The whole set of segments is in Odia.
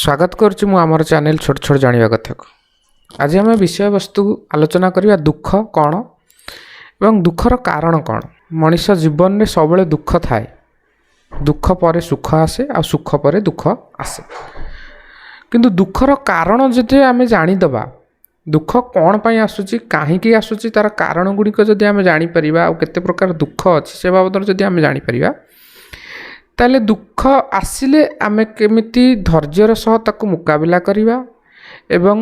ସ୍ୱାଗତ କରୁଛି ମୁଁ ଆମର ଚ୍ୟାନେଲ୍ ଛୋଟ ଛୋଟ ଜାଣିବା କଥାକୁ। ଆଜି ଆମେ ବିଷୟବସ୍ତୁ ଆଲୋଚନା କରିବା ଦୁଃଖ କ'ଣ ଏବଂ ଦୁଃଖର କାରଣ କ'ଣ। ମଣିଷ ଜୀବନରେ ସବୁବେଳେ ଦୁଃଖ ଥାଏ। ଦୁଃଖ ପରେ ସୁଖ ଆସେ ଆଉ ସୁଖ ପରେ ଦୁଃଖ ଆସେ। କିନ୍ତୁ ଦୁଃଖର କାରଣ ଯଦି ଆମେ ଜାଣିଦେବା, ଦୁଃଖ କ'ଣ ପାଇଁ ଆସୁଛି, କାହିଁକି ଆସୁଛି, ତା'ର କାରଣ ଗୁଡ଼ିକ ଯଦି ଆମେ ଜାଣିପାରିବା ଆଉ କେତେ ପ୍ରକାର ଦୁଃଖ ଅଛି ସେ ବାବଦରେ ଯଦି ଆମେ ଜାଣିପାରିବା, ତାହେଲେ ଦୁଃଖ ଆସିଲେ ଆମେ କେମିତି ଧୈର୍ଯ୍ୟର ସହ ତାକୁ ମୁକାବିଲା କରିବା ଏବଂ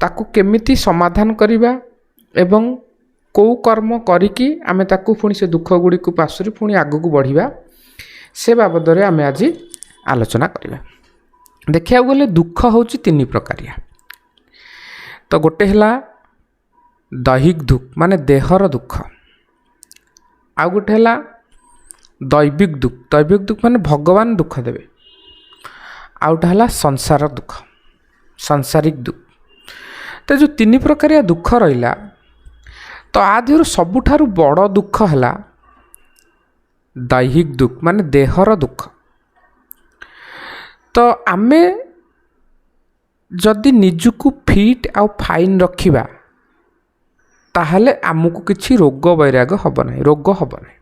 ତାକୁ କେମିତି ସମାଧାନ କରିବା ଏବଂ କେଉଁ କର୍ମ କରିକି ଆମେ ତାକୁ ପୁଣି ସେ ଦୁଃଖ ଗୁଡ଼ିକୁ ପାଶୋରି ପୁଣି ଆଗକୁ ବଢ଼ିବା, ସେ ବାବଦରେ ଆମେ ଆଜି ଆଲୋଚନା କରିବା। ଦେଖିବାକୁ ଗଲେ ଦୁଃଖ ହେଉଛି ତିନି ପ୍ରକାରିଆ। ତ ଗୋଟେ ହେଲା ଦୈହିକ ଦୁଃଖ, ମାନେ ଦେହର ଦୁଃଖ। ଆଉ ଗୋଟେ ହେଲା ଦୈବିକ ଦୁଃଖ। ଦୈବିକ ଦୁଃଖ ମାନେ ଭଗବାନ ଦୁଃଖ ଦେବେ। ଆଉ ଗୋଟେ ହେଲା ସଂସାର ଦୁଃଖ, ସାଂସାରିକ ଦୁଃଖ। ତ ଯେଉଁ ତିନି ପ୍ରକାରିଆ ଦୁଃଖ ରହିଲା, ତ ଆ ଦେହରୁ ସବୁଠାରୁ ବଡ଼ ଦୁଃଖ ହେଲା ଦୈହିକ ଦୁଃଖ, ମାନେ ଦେହର ଦୁଃଖ। ତ ଆମେ ଯଦି ନିଜକୁ ଫିଟ୍ ଆଉ ଫାଇନ୍ ରଖିବା, ତାହେଲେ ଆମକୁ କିଛି ରୋଗ ବୈରାଗ ହେବ ନାହିଁ, ରୋଗ ହେବ ନାହିଁ।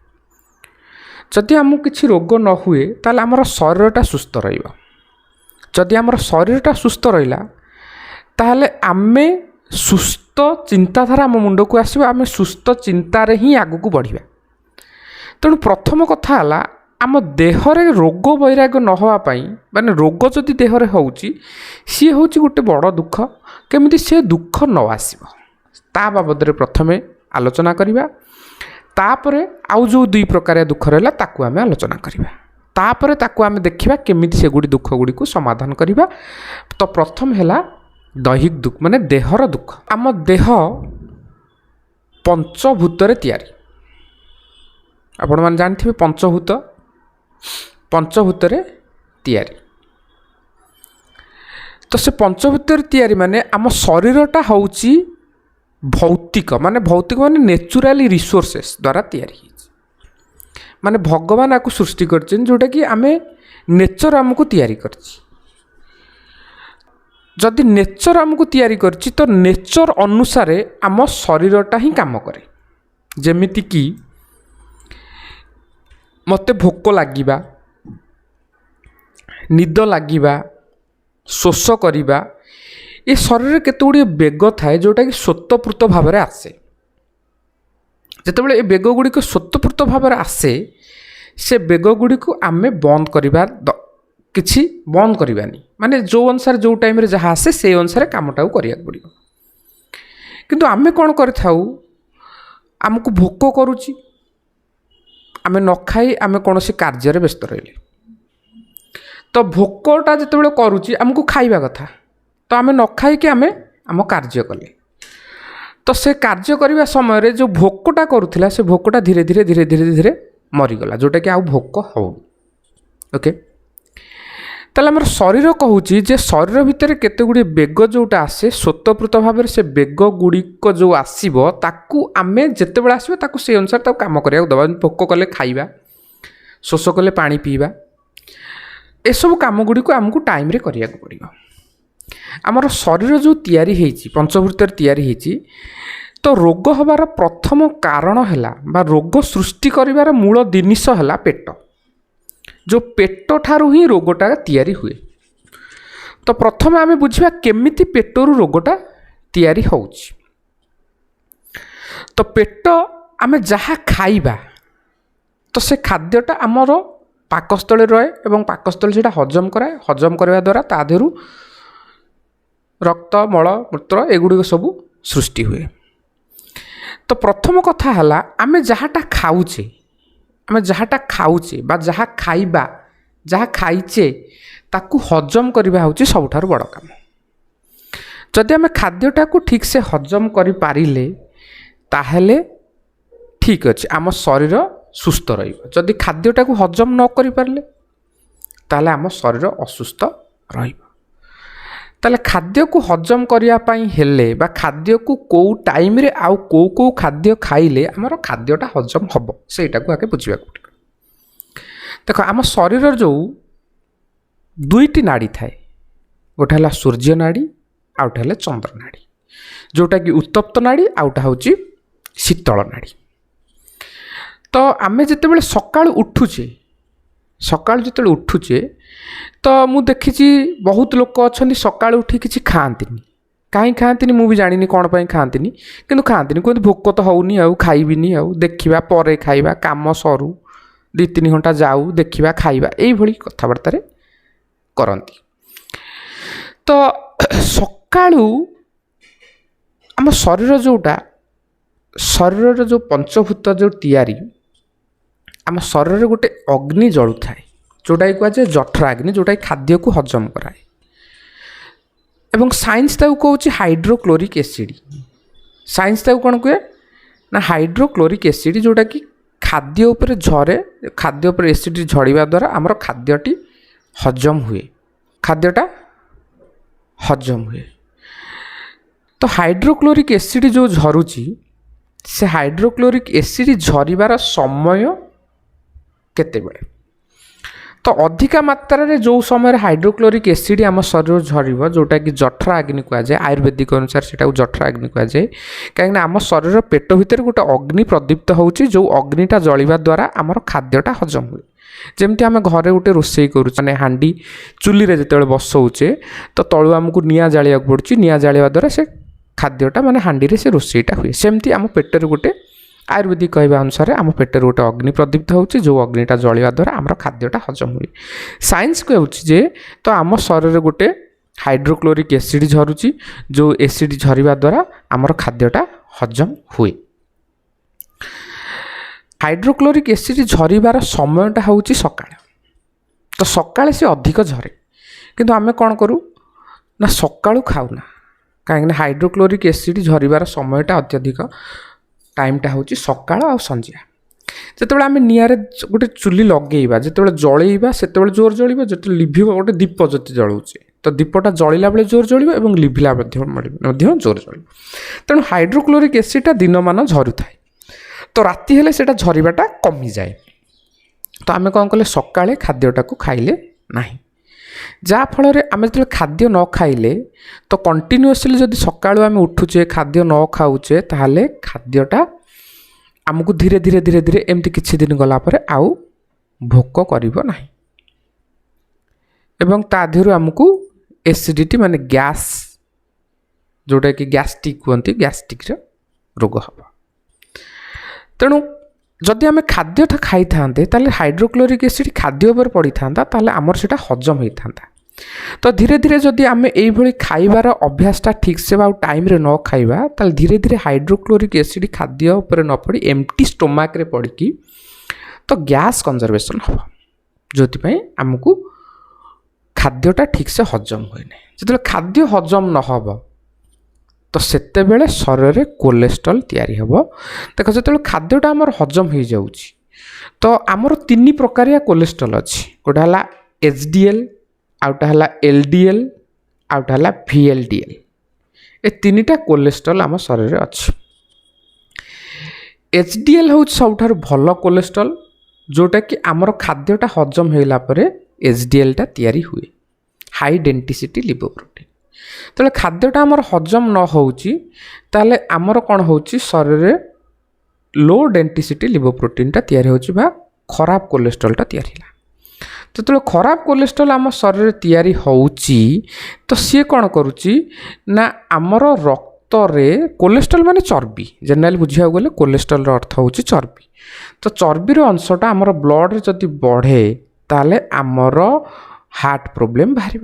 ଯଦି ଆମକୁ କିଛି ରୋଗ ନ ହୁଏ, ତାହେଲେ ଆମର ଶରୀରଟା ସୁସ୍ଥ ରହିବ। ଯଦି ଆମର ଶରୀରଟା ସୁସ୍ଥ ରହିଲା, ତାହେଲେ ଆମେ ସୁସ୍ଥ ଚିନ୍ତାଧାରା ଆମ ମୁଣ୍ଡକୁ ଆସିବ, ଆମେ ସୁସ୍ଥ ଚିନ୍ତାରେ ହିଁ ଆଗକୁ ବଢ଼ିବା। ତେଣୁ ପ୍ରଥମ କଥା ହେଲା, ଆମ ଦେହରେ ରୋଗ ବୈରାଗ ନ ହେବା ପାଇଁ, ମାନେ ରୋଗ ଯଦି ଦେହରେ ହେଉଛି, ସିଏ ହେଉଛି ଗୋଟେ ବଡ଼ ଦୁଃଖ। କେମିତି ସେ ଦୁଃଖ ନ ଆସିବ, ତା ବାବଦରେ ପ୍ରଥମେ ଆଲୋଚନା କରିବା। ତାପରେ ଆଉ ଯେଉଁ ଦୁଇ ପ୍ରକାରିଆ ଦୁଃଖ ରହିଲା, ତାକୁ ଆମେ ଆଲୋଚନା କରିବା। ତାପରେ ତାକୁ ଆମେ ଦେଖିବା କେମିତି ସେଗୁଡ଼ି ଦୁଃଖ ଗୁଡ଼ିକୁ ସମାଧାନ କରିବା। ତ ପ୍ରଥମ ହେଲା ଦୈହିକ ଦୁଃଖ, ମାନେ ଦେହର ଦୁଃଖ। ଆମ ଦେହ ପଞ୍ଚଭୂତରେ ତିଆରି। ଆପଣମାନେ ଜାଣିଥିବେ, ପଞ୍ଚଭୂତ, ପଞ୍ଚଭୂତରେ ତିଆରି। ତ ସେ ପଞ୍ଚଭୂତରେ ତିଆରି ମାନେ ଆମ ଶରୀରଟା ହେଉଛି ଭୌତିକ, ମାନେ ଭୌତିକ ମାନେ ନେଚୁରାଲି ରିସୋର୍ସେସ୍ ଦ୍ୱାରା ତିଆରି ହେଇଛି। ମାନେ ଭଗବାନ ଆକୁ ସୃଷ୍ଟି କରିଛନ୍ତି, ଯେଉଁଟାକି ଆମେ ନେଚର୍ ଆମକୁ ତିଆରି କରିଛି। ଯଦି ନେଚର୍ ଆମକୁ ତିଆରି କରିଛି, ତ ନେଚର୍ ଅନୁସାରେ ଆମ ଶରୀରଟା ହିଁ କାମ କରେ। ଯେମିତିକି ମୋତେ ଭୋକ ଲାଗିବା, ନିଦ ଲାଗିବା, ଶୋଷ କରିବା, ଏ ଶରୀରରେ କେତେ ଗୁଡ଼ିଏ ବେଗ ଥାଏ, ଯେଉଁଟାକି ସ୍ୱତଃପ୍ରବୃତ୍ତ ଭାବରେ ଆସେ। ଯେତେବେଳେ ଏ ବେଗ ଗୁଡ଼ିକ ସ୍ୱତଃପ୍ରବୃତ୍ତ ଭାବରେ ଆସେ, ସେ ବେଗ ଗୁଡ଼ିକୁ ଆମେ ବନ୍ଦ କରିବା କିଛି ବନ୍ଦ କରିବାନି। ମାନେ ଯେଉଁ ଅନୁସାରେ ଯେଉଁ ଟାଇମ୍ରେ ଯାହା ଆସେ, ସେଇ ଅନୁସାରେ କାମଟାକୁ କରିବାକୁ ପଡ଼ିବ। କିନ୍ତୁ ଆମେ କ'ଣ କରିଥାଉ? ଆମକୁ ଭୋକ କରୁଛି, ଆମେ ନ ଖାଇ ଆମେ କୌଣସି କାର୍ଯ୍ୟରେ ବ୍ୟସ୍ତ ରହିଲେ, ତ ଭୋକଟା ଯେତେବେଳେ କରୁଛି, ଆମକୁ ଖାଇବା କଥା, ତ ଆମେ ନ ଖାଇକି ଆମେ ଆମ କାର୍ଯ୍ୟ କଲେ, ତ ସେ କାର୍ଯ୍ୟ କରିବା ସମୟରେ ଯେଉଁ ଭୋକଟା କରୁଥିଲା, ସେ ଭୋକଟା ଧୀରେ ଧୀରେ ଧୀରେ ଧୀରେ ଧୀରେ ମରିଗଲା, ଯେଉଁଟାକି ଆଉ ଭୋକ ହେଉନି। ଓକେ, ତାହେଲେ ଆମର ଶରୀର କହୁଛି ଯେ ଶରୀର ଭିତରେ କେତେ ଗୁଡ଼ିଏ ବେଗ ଯେଉଁଟା ଆସେ ସ୍ୱତଃପ୍ରବୃତ୍ତ ଭାବରେ, ସେ ବେଗ ଗୁଡ଼ିକ ଯେଉଁ ଆସିବ, ତାକୁ ଆମେ ଯେତେବେଳେ ଆସିବ, ତାକୁ ସେଇ ଅନୁସାରେ ତାକୁ କାମ କରିବାକୁ ଦେବା। ଭୋକ କଲେ ଖାଇବା, ଶୋଷ କଲେ ପାଣି ପିଇବା, ଏସବୁ କାମ ଗୁଡ଼ିକୁ ଆମକୁ ଟାଇମ୍ରେ କରିବାକୁ ପଡ଼ିବ। ଆମର ଶରୀର ଯେଉଁ ତିଆରି ହେଇଛି, ପଞ୍ଚଭୂତରେ ତିଆରି ହେଇଛି। ତ ରୋଗ ହେବାର ପ୍ରଥମ କାରଣ ହେଲା ବା ରୋଗ ସୃଷ୍ଟି କରିବାର ମୂଳ ଜିନିଷ ହେଲା ପେଟ। ଯେଉଁ ପେଟ ଠାରୁ ହିଁ ରୋଗଟା ତିଆରି ହୁଏ। ତ ପ୍ରଥମେ ଆମେ ବୁଝିବା କେମିତି ପେଟରୁ ରୋଗଟା ତିଆରି ହେଉଛି। ତ ପେଟ, ଆମେ ଯାହା ଖାଇବା, ତ ସେ ଖାଦ୍ୟଟା ଆମର ପାକସ୍ଥଳୀରେ ରହେ ଏବଂ ପାକସ୍ଥଳୀ ସେଇଟା ହଜମ କରାଏ। ହଜମ କରିବା ଦ୍ୱାରା ତା ଦେହରୁ ରକ୍ତ, ମଳ, ମୂତ୍ର ଏଗୁଡ଼ିକ ସବୁ ସୃଷ୍ଟି ହୁଏ। ତ ପ୍ରଥମ କଥା ହେଲା, ଆମେ ଯାହାଟା ଖାଉଛେ ବା ଯାହା ଖାଇବା, ଯାହା ଖାଇଛେ, ତାକୁ ହଜମ କରିବା ହେଉଛି ସବୁଠାରୁ ବଡ଼ କାମ। ଯଦି ଆମେ ଖାଦ୍ୟଟାକୁ ଠିକ୍ସେ ହଜମ କରିପାରିଲେ, ତାହେଲେ ଠିକ୍ ଅଛି, ଆମ ଶରୀର ସୁସ୍ଥ ରହିବ। ଯଦି ଖାଦ୍ୟଟାକୁ ହଜମ ନ କରିପାରିଲେ, ତାହେଲେ ଆମ ଶରୀର ଅସୁସ୍ଥ ରହିବ। ତାହେଲେ ଖାଦ୍ୟକୁ ହଜମ କରିବା ପାଇଁ ହେଲେ ବା ଖାଦ୍ୟକୁ କେଉଁ ଟାଇମ୍ରେ ଆଉ କେଉଁ କେଉଁ ଖାଦ୍ୟ ଖାଇଲେ ଆମର ଖାଦ୍ୟଟା ହଜମ ହେବ, ସେଇଟାକୁ ଆଗେ ବୁଝିବାକୁ ପଡ଼ିବ। ଦେଖ, ଆମ ଶରୀରର ଯେଉଁ ଦୁଇଟି ନାଡ଼ି ଥାଏ ଗୋଟେ ହେଲା ସୂର୍ଯ୍ୟ ନାଡ଼ି, ଆଉ ଗୋଟେ ହେଲା ଚନ୍ଦ୍ର ନାଡ଼ି, ଯେଉଁଟାକି ଉତ୍ତପ୍ତ ନାଡ଼ି, ଆଉ ଗୋଟେ ହେଉଛି ଶୀତଳ ନାଡ଼ି। ତ ଆମେ ଯେତେବେଳେ ସକାଳୁ ଉଠୁଛେ, ସକାଳୁ ଯେତେବେଳେ ଉଠୁଛେ, ତ ମୁଁ ଦେଖିଛି ବହୁତ ଲୋକ ଅଛନ୍ତି ସକାଳୁ ଉଠି କିଛି ଖାଆନ୍ତିନି। କାହିଁ ଖାଆନ୍ତିନି ମୁଁ ବି ଜାଣିନି କ'ଣ ପାଇଁ ଖାଆନ୍ତିନି, କିନ୍ତୁ ଖାଆନ୍ତିନି। କୁହନ୍ତି ଭୋକ ତ ହେଉନି ଆଉ ଖାଇବିନି, ଆଉ ଦେଖିବା ପରେ ଖାଇବା, କାମ ସରୁ, 2-3 ଘଣ୍ଟା ଯାଉ, ଦେଖିବା ଖାଇବା, ଏଇଭଳି କଥାବାର୍ତ୍ତାରେ କରନ୍ତି। ତ ସକାଳୁ ଆମ ଶରୀର ଯେଉଁଟା, ଶରୀରର ଯେଉଁ ପଞ୍ଚଭୂତ ଯେଉଁ ତିଆରି, ଆମ ଶରୀରରେ ଗୋଟେ ଅଗ୍ନି ଜଳୁଥାଏ, ଯେଉଁଟାକି କୁହାଯାଏ ଜଠରାଗ୍ନି, ଯେଉଁଟାକି ଖାଦ୍ୟକୁ ହଜମ କରାଏ। ଏବଂ ସାଇନ୍ସ ତାକୁ କହୁଛି ହାଇଡ୍ରୋକ୍ଲୋରିକ୍ ଏସିଡ଼। ସାଇନ୍ସ ତାକୁ କ'ଣ କୁହେ ନା ହାଇଡ୍ରୋକ୍ଲୋରିକ୍ ଏସିଡ଼, ଯେଉଁଟାକି ଖାଦ୍ୟ ଉପରେ ଝରେ। ଖାଦ୍ୟ ଉପରେ ଏସିଡ଼ ଝଡ଼ିବା ଦ୍ୱାରା ଆମର ଖାଦ୍ୟଟି ହଜମ ହୁଏ, ଖାଦ୍ୟଟା ହଜମ ହୁଏ। ତ ହାଇଡ୍ରୋକ୍ଲୋରିକ୍ ଏସିଡ଼ ଯେଉଁ ଝରୁଛି, ସେ ହାଇଡ୍ରୋକ୍ଲୋରିକ୍ ଏସିଡ଼ ଝରିବାର ସମୟ କେତେବେଳେ? ତ ଅଧିକା ମାତ୍ରାରେ ଯେଉଁ ସମୟରେ ହାଇଡ୍ରୋକ୍ଲୋରିକ୍ ଏସିଡ଼ ଆମ ଶରୀରରୁ ଝରିବ, ଯେଉଁଟାକି ଜଠରାଗ୍ନି କୁହାଯାଏ, ଆୟୁର୍ବେଦିକ ଅନୁସାରେ ସେଇଟାକୁ ଜଠରାଗ୍ନି କୁହାଯାଏ। କାହିଁକିନା ଆମ ଶରୀରର ପେଟ ଭିତରେ ଗୋଟେ ଅଗ୍ନି ପ୍ରଦୀପ୍ତ ହେଉଛି, ଯେଉଁ ଅଗ୍ନିଟା ଜଳିବା ଦ୍ୱାରା ଆମର ଖାଦ୍ୟଟା ହଜମ ହୁଏ। ଯେମିତି ଆମେ ଘରେ ଗୋଟେ ରୋଷେଇ କରୁଛୁ, ମାନେ ହାଣ୍ଡି ଚୁଲିରେ ଯେତେବେଳେ ବସଉଛେ, ତ ତଳୁ ଆମକୁ ନିଆଁ ଜାଳିବାକୁ ପଡ଼ୁଛି। ନିଆଁ ଜାଳିବା ଦ୍ୱାରା ସେ ଖାଦ୍ୟଟା ମାନେ ହାଣ୍ଡିରେ ସେ ରୋଷେଇଟା ହୁଏ। ସେମିତି ଆମ ପେଟରେ ଗୋଟେ, ଆୟୁର୍ବେଦିକ କହିବା ଅନୁସାରେ ଆମ ପେଟରେ ଗୋଟେ ଅଗ୍ନି ପ୍ରଦୀପ୍ତ ହେଉଛି, ଯେଉଁ ଅଗ୍ନିଟା ଜଳିବା ଦ୍ୱାରା ଆମର ଖାଦ୍ୟଟା ହଜମ ହୁଏ। ସାଇନ୍ସ କହୁଛି ଯେ ତ ଆମ ଶରୀରରେ ଗୋଟେ ହାଇଡ୍ରୋକ୍ଲୋରିକ୍ ଏସିଡ଼ ଝରୁଛି, ଯେଉଁ ଏସିଡ଼ ଝରିବା ଦ୍ୱାରା ଆମର ଖାଦ୍ୟଟା ହଜମ ହୁଏ। ହାଇଡ୍ରୋକ୍ଲୋରିକ୍ ଏସିଡ଼ ଝରିବାର ସମୟଟା ହେଉଛି ସକାଳ। ତ ସକାଳେ ସେ ଅଧିକ ଝରେ, କିନ୍ତୁ ଆମେ କ'ଣ କରୁ ନା ସକାଳୁ ଖାଉନା, କାହିଁକିନା ହାଇଡ୍ରୋକ୍ଲୋରିକ୍ ଏସିଡ଼ ଝରିବାର ସମୟଟା ଅତ୍ୟଧିକ ଟାଇମ୍ଟା ହେଉଛି ସକାଳ ଆଉ ସନ୍ଧ୍ୟା। ଯେତେବେଳେ ଆମେ ନିଆଁରେ ଗୋଟେ ଚୁଲି ଲଗେଇବା, ଯେତେବେଳେ ଜଳେଇବା ସେତେବେଳେ ଜୋର ଜଳିବ, ଯେତେବେଳେ ଲିଭିବ, ଗୋଟେ ଦୀପ ଯଦି ଜଳଉଛି ତ ଦୀପଟା ଜଳିଲା ବେଳେ ଜୋର ଜଳିବ ଏବଂ ଲିଭିଲା ମଧ୍ୟ ଜୋର ଜଳିବ। ତେଣୁ ହାଇଡ୍ରୋକ୍ଲୋରିକ୍ ଏସିଡ଼ଟା ଦିନମାନ ଝରୁଥାଏ, ତ ରାତି ହେଲେ ସେଇଟା ଝରିବାଟା କମିଯାଏ। ତ ଆମେ କ'ଣ କଲେ, ସକାଳେ ଖାଦ୍ୟଟାକୁ ଖାଇଲେ ନାହିଁ, ଯାହାଫଳରେ ଆମେ ଯେତେବେଳେ ଖାଦ୍ୟ ନ ଖାଇଲେ, ତ କଣ୍ଟିନ୍ୟୁଅସଲି ଯଦି ସକାଳୁ ଆମେ ଉଠୁଛେ ଖାଦ୍ୟ ନ ଖାଉଛେ, ତାହେଲେ ଖାଦ୍ୟଟା ଆମକୁ ଧୀରେ ଧୀରେ ଧୀରେ ଧୀରେ ଏମିତି କିଛି ଦିନ ଗଲା ପରେ ଆଉ ଭୋକ କରିବ ନାହିଁ ଏବଂ ତା ଦେହରୁ ଆମକୁ ଏସିଡ଼ିଟି ମାନେ ଗ୍ୟାସ୍, ଯେଉଁଟାକି ଗ୍ୟାଷ୍ଟ୍ରିକ୍ କୁହନ୍ତି, ଗ୍ୟାଷ୍ଟ୍ରିକ୍ର ରୋଗ ହେବ। ତେଣୁ ଯଦି ଆମେ ଖାଦ୍ୟଟା ଖାଇଥାନ୍ତେ, ତାହେଲେ ହାଇଡ୍ରୋକ୍ଲୋରିକ୍ ଏସିଡ଼ ଖାଦ୍ୟ ଉପରେ ପଡ଼ିଥାନ୍ତା, ତାହେଲେ ଆମର ସେଇଟା ହଜମ ହେଇଥାନ୍ତା। ତ ଧୀରେ ଧୀରେ ଯଦି ଆମେ ଏଇଭଳି ଖାଇବାର ଅଭ୍ୟାସଟା ଠିକ୍ସେ ବା ଆଉ ଟାଇମ୍ରେ ନ ଖାଇବା, ତାହେଲେ ଧୀରେ ଧୀରେ ହାଇଡ୍ରୋକ୍ଲୋରିକ୍ ଏସିଡ଼ ଖାଦ୍ୟ ଉପରେ ନ ପଡ଼ି ଏମ୍ଟି ଷ୍ଟୋମାକ୍ରେ ପଡ଼ିକି ତ ଗ୍ୟାସ୍ କନଜରଭେସନ୍ ହେବ, ଯେଉଁଥିପାଇଁ ଆମକୁ ଖାଦ୍ୟଟା ଠିକ୍ସେ ହଜମ ହୁଏ ନାହିଁ। ଯେତେବେଳେ ଖାଦ୍ୟ ହଜମ ନ ହେବ, ତ ସେତେବେଳେ ଶରୀରରେ କୋଲେଷ୍ଟ୍ରଲ୍ ତିଆରି ହେବ। ଦେଖ, ଯେତେବେଳେ ଖାଦ୍ୟଟା ଆମର ହଜମ ହେଇଯାଉଛି, ତ ଆମର 3 ପ୍ରକାରିଆ କୋଲେଷ୍ଟ୍ରଲ୍ ଅଛି। ଗୋଟେ ହେଲା HDL, ଆଉ ଗୋଟେ ହେଲା LDL, ଆଉ ଗୋଟେ ହେଲା VLDL। ଏ 3ଟା କୋଲେଷ୍ଟ୍ରଲ୍ ଆମ ଶରୀରରେ ଅଛି। HDL ହେଉଛି ସବୁଠାରୁ ଭଲ କୋଲେଷ୍ଟ୍ରଲ୍, ଯେଉଁଟାକି ଆମର ଖାଦ୍ୟଟା ହଜମ ହେଇଗଲା ପରେ HDLଟା ତିଆରି ହୁଏ, ହାଇ ଡେଣ୍ଟିସିଟି ଲିପୋପ୍ରୋଟିନ୍। ଯେତେବେଳେ ଖାଦ୍ୟଟା ଆମର ହଜମ ନ ହେଉଛି, ତାହେଲେ ଆମର କ'ଣ ହେଉଛି, ଶରୀରରେ ଲୋ ଡେଣ୍ଟିସିଟି ଲିପୋପ୍ରୋଟିନ୍ଟା ତିଆରି ହେଉଛି ବା ଖରାପ କୋଲେଷ୍ଟ୍ରଲ୍ଟା ତିଆରି ହେଲା। ଯେତେବେଳେ ଖରାପ କୋଲେଷ୍ଟ୍ରଲ୍ ଆମ ଶରୀରରେ ତିଆରି ହେଉଛି, ତ ସିଏ କ'ଣ କରୁଛି ନା ଆମର ରକ୍ତରେ, କୋଲେଷ୍ଟ୍ରଲ୍ ମାନେ ଚର୍ବି, ଜେନେରାଲି ବୁଝିବାକୁ ଗଲେ କୋଲେଷ୍ଟ୍ରଲ୍ର ଅର୍ଥ ହେଉଛି ଚର୍ବି। ତ ଚର୍ବିର ଅଂଶଟା ଆମର ବ୍ଲଡ଼ରେ ଯଦି ବଢ଼େ, ତାହେଲେ ଆମର ହାର୍ଟ ପ୍ରୋବ୍ଲେମ୍ ବାହାରିବ।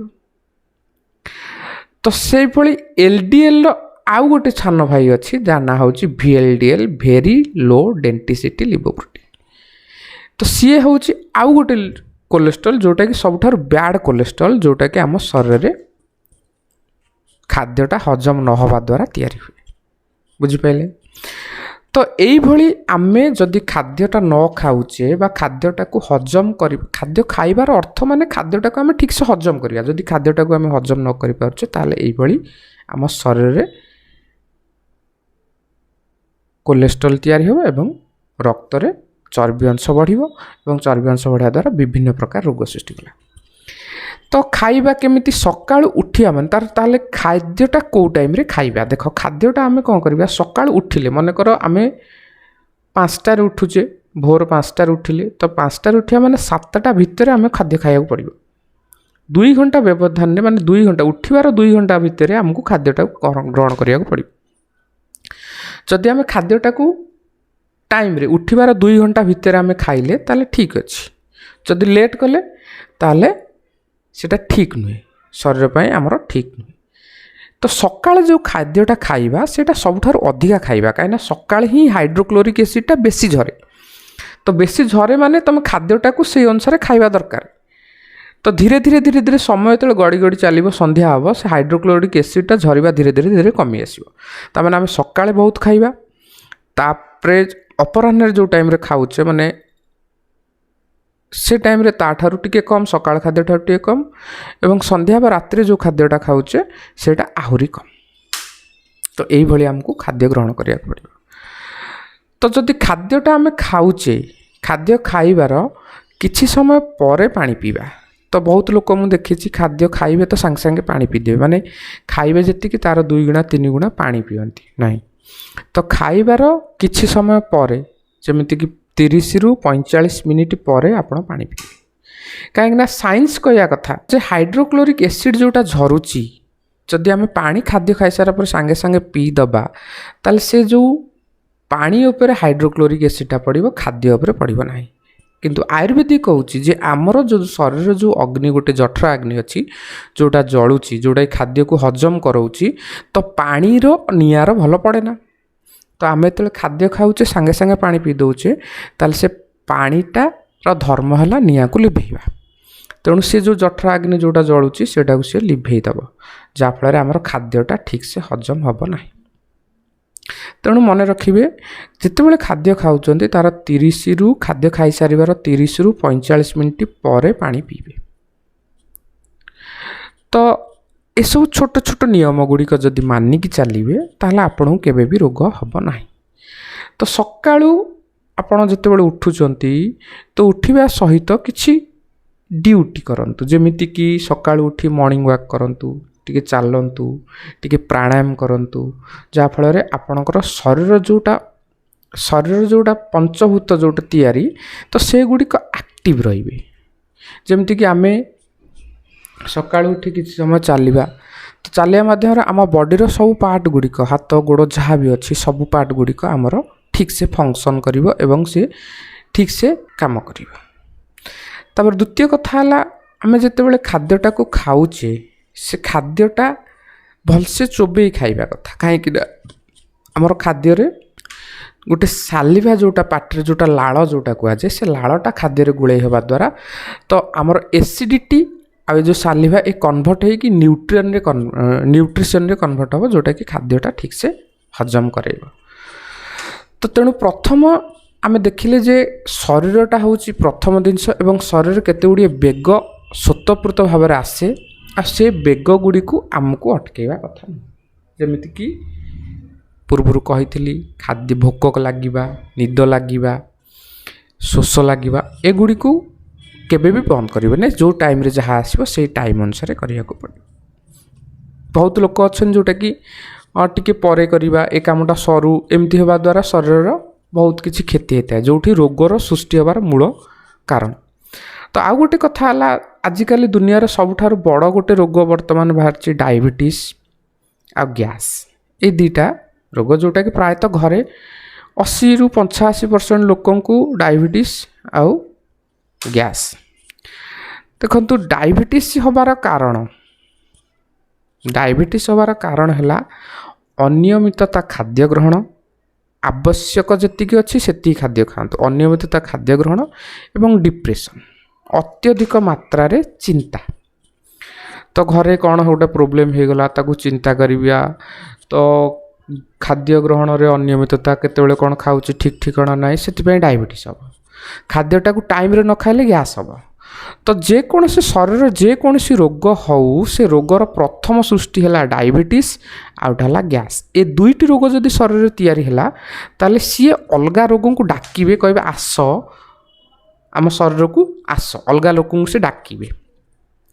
ତ ସେଇଭଳି LDLର ଆଉ ଗୋଟେ ସାନ ଭାଇ ଅଛି, ଯାହା ନାଁ ହେଉଛି VLDL, very ଲୋ ଡେଣ୍ଟିସିଟି ଲିପୋପ୍ରୋଟିନ୍। ତ ସିଏ ହେଉଛି ଆଉ ଗୋଟେ କୋଲେଷ୍ଟ୍ରଲ୍, ଯେଉଁଟାକି ସବୁଠାରୁ ବ୍ୟାଡ଼୍ କୋଲେଷ୍ଟ୍ରଲ୍, ଯେଉଁଟାକି ଆମ ଶରୀରରେ ଖାଦ୍ୟଟା ହଜମ ନ ହେବା ଦ୍ୱାରା ତିଆରି ହୁଏ। ବୁଝିପାରିଲେ? ତ ଏଇଭଳି ଆମେ ଯଦି ଖାଦ୍ୟଟା ନ ଖାଉଛେ ବା ଖାଦ୍ୟଟାକୁ ହଜମ କରି, ଖାଦ୍ୟ ଖାଇବାର ଅର୍ଥ ମାନେ ଖାଦ୍ୟଟାକୁ ଆମେ ଠିକ୍ସେ ହଜମ କରିବା, ଯଦି ଖାଦ୍ୟଟାକୁ ଆମେ ହଜମ ନ କରିପାରୁଛେ, ତାହେଲେ ଏଇଭଳି ଆମ ଶରୀରରେ କୋଲେଷ୍ଟ୍ରଲ୍ ତିଆରି ହେବ ଏବଂ ରକ୍ତରେ ଚର୍ବି ଅଂଶ ବଢ଼ିବ ଏବଂ ଚର୍ବି ଅଂଶ ବଢ଼ିବା ଦ୍ୱାରା ବିଭିନ୍ନ ପ୍ରକାର ରୋଗ ସୃଷ୍ଟି କଲା। ତ ଖାଇବା କେମିତି? ସକାଳୁ ଉଠିବା ମାନେ ତାର ତାହେଲେ ଖାଦ୍ୟଟା କେଉଁ ଟାଇମ୍ରେ ଖାଇବା? ଦେଖ, ଖାଦ୍ୟଟା ଆମେ କ'ଣ କରିବା? ସକାଳୁ ଉଠିଲେ, ମନେକର ଆମେ 5ଟାରେ ଉଠୁଛେ, ଭୋର 5ଟାରେ ଉଠିଲେ, ତ 5ଟାରେ ଉଠିବା ମାନେ 7ଟା ଭିତରେ ଆମେ ଖାଦ୍ୟ ଖାଇବାକୁ ପଡ଼ିବ। 2 ଘଣ୍ଟା ବ୍ୟବଧାନରେ, ମାନେ 2 ଘଣ୍ଟା, ଉଠିବାର 2 ଘଣ୍ଟା ଭିତରେ ଆମକୁ ଖାଦ୍ୟଟାକୁ ଗ୍ରହଣ କରିବାକୁ ପଡ଼ିବ। ଯଦି ଆମେ ଖାଦ୍ୟଟାକୁ ଟାଇମ୍ରେ ଉଠିବାର 2 ଘଣ୍ଟା ଭିତରେ ଆମେ ଖାଇଲେ, ତାହେଲେ ଠିକ୍ ଅଛି। ଯଦି ଲେଟ୍ କଲେ, ତାହେଲେ ସେଇଟା ଠିକ୍ ନୁହେଁ, ଶରୀର ପାଇଁ ଆମର ଠିକ୍ ନୁହେଁ। ତ ସକାଳେ ଯେଉଁ ଖାଦ୍ୟଟା ଖାଇବା, ସେଇଟା ସବୁଠାରୁ ଅଧିକା ଖାଇବା, କାହିଁକିନା ସକାଳେ ହିଁ ହାଇଡ୍ରୋକ୍ଲୋରିକ୍ ଏସିଡ଼୍ଟା ବେଶୀ ଝରେ। ତ ବେଶୀ ଝରେ ମାନେ ତୁମେ ଖାଦ୍ୟଟାକୁ ସେଇ ଅନୁସାରେ ଖାଇବା ଦରକାର। ତ ଧୀରେ ଧୀରେ ଧୀରେ ଧୀରେ ସମୟ ଯେତେବେଳେ ଗଡ଼ି ଗଡ଼ି ଚାଲିବ, ସନ୍ଧ୍ୟା ହେବ, ସେ ହାଇଡ୍ରୋକ୍ଲୋରିକ୍ ଏସିଡ଼୍ଟା ଝରିବା ଧୀରେ ଧୀରେ ଧୀରେ କମି ଆସିବ। ତାମାନେ ଆମେ ସକାଳେ ବହୁତ ଖାଇବା। ତାପରେ ଅପରାହ୍ନରେ ଯେଉଁ ଟାଇମ୍ରେ ଖାଉଛେ, ମାନେ ସେ ଟାଇମ୍ରେ ତାଠାରୁ ଟିକେ କମ୍, ସକାଳ ଖାଦ୍ୟଠାରୁ ଟିକେ କମ୍, ଏବଂ ସନ୍ଧ୍ୟା ବା ରାତିରେ ଯେଉଁ ଖାଦ୍ୟଟା ଖାଉଛେ, ସେଇଟା ଆହୁରି କମ୍। ତ ଏଇଭଳି ଆମକୁ ଖାଦ୍ୟ ଗ୍ରହଣ କରିବାକୁ ପଡ଼ିବ। ତ ଯଦି ଖାଦ୍ୟଟା ଆମେ ଖାଉଛେ, ଖାଦ୍ୟ ଖାଇବାର କିଛି ସମୟ ପରେ ପାଣି ପିଇବା। ତ ବହୁତ ଲୋକ ମୁଁ ଦେଖିଛି, ଖାଦ୍ୟ ଖାଇବେ ତ ସାଙ୍ଗେ ସାଙ୍ଗେ ପାଣି ପିଇଦେବେ, ମାନେ ଖାଇବେ ଯେତିକି ତା'ର 2 ଗୁଣା 3 ଗୁଣା ପାଣି ପିଅନ୍ତି ନାହିଁ। ତ ଖାଇବାର କିଛି ସମୟ ପରେ, ଯେମିତିକି 30ରୁ 45 ମିନିଟ୍ ପରେ ଆପଣ ପାଣି ପିଇବେ। କାହିଁକିନା ସାଇନ୍ସ କହିବା କଥା ଯେ ହାଇଡ୍ରୋକ୍ଲୋରିକ୍ ଏସିଡ଼୍ ଯେଉଁଟା ଝରୁଛି, ଯଦି ଆମେ ପାଣି ଖାଦ୍ୟ ଖାଇସାରିଲା ପରେ ସାଙ୍ଗେ ସାଙ୍ଗେ ପିଇଦେବା, ତାହେଲେ ସେ ଯେଉଁ ପାଣି ଉପରେ ହାଇଡ୍ରୋକ୍ଲୋରିକ୍ ଏସିଡ଼୍ଟା ପଡ଼ିବ, ଖାଦ୍ୟ ଉପରେ ପଡ଼ିବ ନାହିଁ। କିନ୍ତୁ ଆୟୁର୍ବେଦିକ କହୁଛି ଯେ ଆମର ଯେଉଁ ଶରୀରର ଯେଉଁ ଅଗ୍ନି, ଗୋଟେ ଜଠର ଅଗ୍ନି ଅଛି, ଯେଉଁଟା ଜଳୁଛି, ଯେଉଁଟା ଖାଦ୍ୟକୁ ହଜମ କରାଉଛି, ତ ପାଣିର ନିଆଁର ଭଲ ପଡ଼େ ନା। ତ ଆମେ ଯେତେବେଳେ ଖାଦ୍ୟ ଖାଉଛେ, ସାଙ୍ଗେ ସାଙ୍ଗେ ପାଣି ପିଇ ଦେଉଛେ, ତାହେଲେ ସେ ପାଣିଟାର ଧର୍ମ ହେଲା ନିଆଁକୁ ଲିଭେଇବା। ତେଣୁ ସେ ଯେଉଁ ଜଠର ଅଗ୍ନି ଯେଉଁଟା ଜଳୁଛି, ସେଇଟାକୁ ସେ ଲିଭେଇ ଦେବ, ଯାହାଫଳରେ ଆମର ଖାଦ୍ୟଟା ଠିକ୍ସେ ହଜମ ହେବ ନାହିଁ। ତେଣୁ ମନେ ରଖିବେ, ଯେତେବେଳେ ଖାଦ୍ୟ ଖାଉଛନ୍ତି, ତା'ର ଖାଦ୍ୟ ଖାଇସାରିବାର 30ରୁ 45 ମିନିଟ୍ ପରେ ପାଣି ପିଇବେ। ତ ଏସବୁ ଛୋଟ ଛୋଟ ନିୟମ ଗୁଡ଼ିକ ଯଦି ମାନିକି ଚାଲିବେ, ତାହେଲେ ଆପଣଙ୍କୁ କେବେ ବି ରୋଗ ହେବ ନାହିଁ। ତ ସକାଳୁ ଆପଣ ଯେତେବେଳେ ଉଠୁଛନ୍ତି, ତ ଉଠିବା ସହିତ କିଛି ଡ୍ୟୁଟି କରନ୍ତୁ। ଯେମିତିକି ସକାଳୁ ଉଠି ମର୍ଣ୍ଣିଂ ୱାକ୍ କରନ୍ତୁ, ଟିକେ ଚାଲନ୍ତୁ, ଟିକେ ପ୍ରାଣାୟାମ କରନ୍ତୁ, ଯାହାଫଳରେ ଆପଣଙ୍କର ଶରୀର ଯେଉଁଟା ପଞ୍ଚଭୂତ ଯେଉଁଟା ତିଆରି, ତ ସେଗୁଡ଼ିକ ଆକ୍ଟିଭ୍ ରହିବେ। ଯେମିତିକି ଆମେ ସକାଳୁ ଉଠି କିଛି ସମୟ ଚାଲିବା, ତ ଚାଲିବା ମାଧ୍ୟମରେ ଆମ ବଡ଼ିର ସବୁ ପାର୍ଟ ଗୁଡ଼ିକ, ହାତ ଗୋଡ଼ ଯାହା ବି ଅଛି, ସବୁ ପାର୍ଟ ଗୁଡ଼ିକ ଆମର ଠିକ୍ସେ ଫଙ୍କସନ୍ କରିବ ଏବଂ ସେ ଠିକ୍ସେ କାମ କରିବ। ତାପରେ ଦ୍ୱିତୀୟ କଥା ହେଲା, ଆମେ ଯେତେବେଳେ ଖାଦ୍ୟଟାକୁ ଖାଉଛେ, ସେ ଖାଦ୍ୟଟା ଭଲସେ ଚୋବେଇ ଖାଇବା କଥା। କାହିଁକିନା ଆମର ଖାଦ୍ୟରେ ଗୋଟେ ସାଲିଭା ଯେଉଁଟା, ପାଟିରେ ଯେଉଁଟା ଲାଳ ଯେଉଁଟା କୁହାଯାଏ, ସେ ଲାଳଟା ଖାଦ୍ୟରେ ଗୋଳେଇ ହେବା ଦ୍ୱାରା ତ ଆମର ଏସିଡ଼ିଟି ଆଉ ଏ ଯେଉଁ ସାଲିଭା ଏ କନଭର୍ଟ ହେଇକି ନ୍ୟୁଟ୍ରିସନରେ କନଭର୍ଟ ହେବ, ଯେଉଁଟାକି ଖାଦ୍ୟଟା ଠିକ୍ସେ ହଜମ କରାଇବ। ତ ତେଣୁ ପ୍ରଥମ ଆମେ ଦେଖିଲେ ଯେ ଶରୀରଟା ହେଉଛି ପ୍ରଥମ ଜିନିଷ ଏବଂ ଶରୀରରେ କେତେ ଗୁଡ଼ିଏ ବେଗ ସ୍ୱତଃପ୍ରତ ଭାବରେ ଆସେ, ଆଉ ସେ ବେଗ ଗୁଡ଼ିକୁ ଆମକୁ ଅଟକେଇବା କଥା ନୁହେଁ। ଯେମିତିକି ପୂର୍ବରୁ କହିଥିଲି, ଖାଦ୍ୟ, ଭୋକ ଲାଗିବା, ନିଦ ଲାଗିବା, ଶୋଷ ଲାଗିବା, ଏଗୁଡ଼ିକୁ କେବେ ବି ବନ୍ଦ କରିବେନି। ଯେଉଁ ଟାଇମ୍ରେ ଯାହା ଆସିବ, ସେଇ ଟାଇମ୍ ଅନୁସାରେ କରିବାକୁ ପଡ଼ିବ। ବହୁତ ଲୋକ ଅଛନ୍ତି ଯେଉଁଟାକି ଟିକେ ପରେ କରିବା, ଏ କାମଟା ସରୁ, ଏମିତି ହେବା ଦ୍ୱାରା ଶରୀରର ବହୁତ କିଛି କ୍ଷତି ହେଇଥାଏ, ଯେଉଁଠି ରୋଗର ସୃଷ୍ଟି ହେବାର ମୂଳ କାରଣ। ତ ଆଉ ଗୋଟେ କଥା ହେଲା, ଆଜିକାଲି ଦୁନିଆର ସବୁଠାରୁ ବଡ଼ ଗୋଟେ ରୋଗ ବର୍ତ୍ତମାନ ବାହାରିଛି, ଡାଇବେଟିସ୍ ଆଉ ଗ୍ୟାସ୍। ଏଇ ଦୁଇଟା ରୋଗ ଯେଉଁଟାକି ପ୍ରାୟତଃ ଘରେ 80ରୁ 85% ଲୋକଙ୍କୁ ଡାଇବେଟିସ୍ ଆଉ ଗ୍ୟାସ୍। ଦେଖନ୍ତୁ, ଡାଇବେଟିସ୍ ହେବାର କାରଣ ହେଲା ଅନିୟମିତତା ଖାଦ୍ୟ ଗ୍ରହଣ। ଆବଶ୍ୟକ ଯେତିକି ଅଛି, ସେତିକି ଖାଦ୍ୟ ଖାଆନ୍ତୁ। ଅନିୟମିତତା ଖାଦ୍ୟ ଗ୍ରହଣ ଏବଂ ଡିପ୍ରେସନ୍, ଅତ୍ୟଧିକ ମାତ୍ରାରେ ଚିନ୍ତା। ତ ଘରେ କ'ଣ ଗୋଟେ ପ୍ରୋବ୍ଲେମ୍ ହେଇଗଲା, ତାକୁ ଚିନ୍ତା କରିବା। ତ ଖାଦ୍ୟ ଗ୍ରହଣରେ ଅନିୟମିତତା, କେତେବେଳେ କ'ଣ ଖାଉଛି ଠିକ୍ ଠିକଣା ନାହିଁ, ସେଥିପାଇଁ ଡାଇବେଟିସ୍ ହେବ। ଖାଦ୍ୟଟାକୁ ଟାଇମ୍ରେ ନ ଖାଇଲେ ଗ୍ୟାସ୍ ହେବ। ତ ଯେକୌଣସି ଶରୀରର ଯେକୌଣସି ରୋଗ ହେଉ, ସେ ରୋଗର ପ୍ରଥମ ସୃଷ୍ଟି ହେଲା ଡାଇବେଟିସ୍ ଆଉ ଗୋଟେ ହେଲା ଗ୍ୟାସ୍। ଏ ଦୁଇଟି ରୋଗ ଯଦି ଶରୀରରେ ତିଆରି ହେଲା, ତାହେଲେ ସିଏ ଅଲଗା ରୋଗଙ୍କୁ ଡାକିବେ, କହିବେ ଆସ, ଆମ ଶରୀରକୁ ଆସ, ଅଲଗା ଲୋକଙ୍କୁ ସେ ଡାକିବେ।